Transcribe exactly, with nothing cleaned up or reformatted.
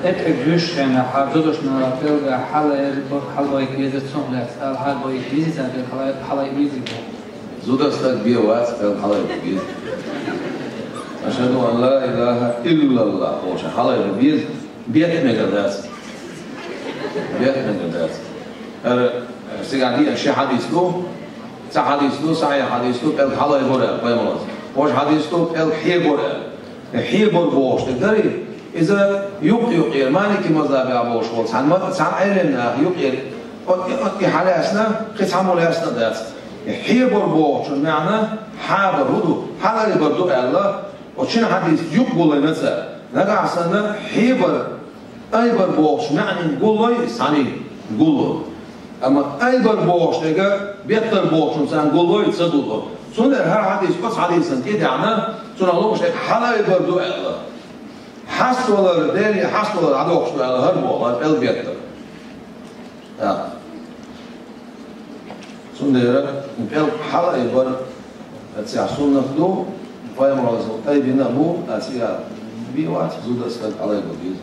Эпхье гуьш шайна хьарзо дошна пӀелга хьалайбар хьалбайк веза цунах лаьцна, ала хьалбайк веза царга хьалай-, хьалай веза бо. Зуда стаг бе вац, пӀелг хьалайбар веза. Ашхаду ан ла илаха иллаллах, оша хьалайбар веза, бет мега дац. Бет мега дац. Ара, сега диен ши хьадис ду, ца хьадис ду, сахьи хьадис ду, пӀелг хьалайбар аьл, пайхамарас. Оша хьадис ду, пӀелг хьебар аьл. Хьебар бохуш де дари, иза юкъ-юкъера, Малики мазхабе бохуш волу, цхьана ма-, цхьана Ӏелам наха юкъера, от, от, и хьалаьцна, кхин цхьа мо лаьцна а дац. Хьебар бохучун маьӀна хьабар хӀу ду, хьалайбар ду аьлла, оцу шина хьадис юкъ гуллайна цара. Нагахь санна хьебар, айбар бохучу маьӀнин гуллой, цхьанин гулло. Амма айбар бохуш дега, беттар бохучун царна гуллой, ца гулло. Цундела хӀара хьадис оцу хьадисан тӀедеана, цунах лууш дерг хьалайбар ду аьлла. Хьаставалар, Деле хьаставалар дӀадохуш ду аьлла хӀара боху, хӀара пӀелг беттар. ТӀаккха. Цундела пӀелг хьалайбар, цехь суннат ду, пайхамаралла тайбина а бу, а цигахь бен вац, зуда стаг хьалайбар деза.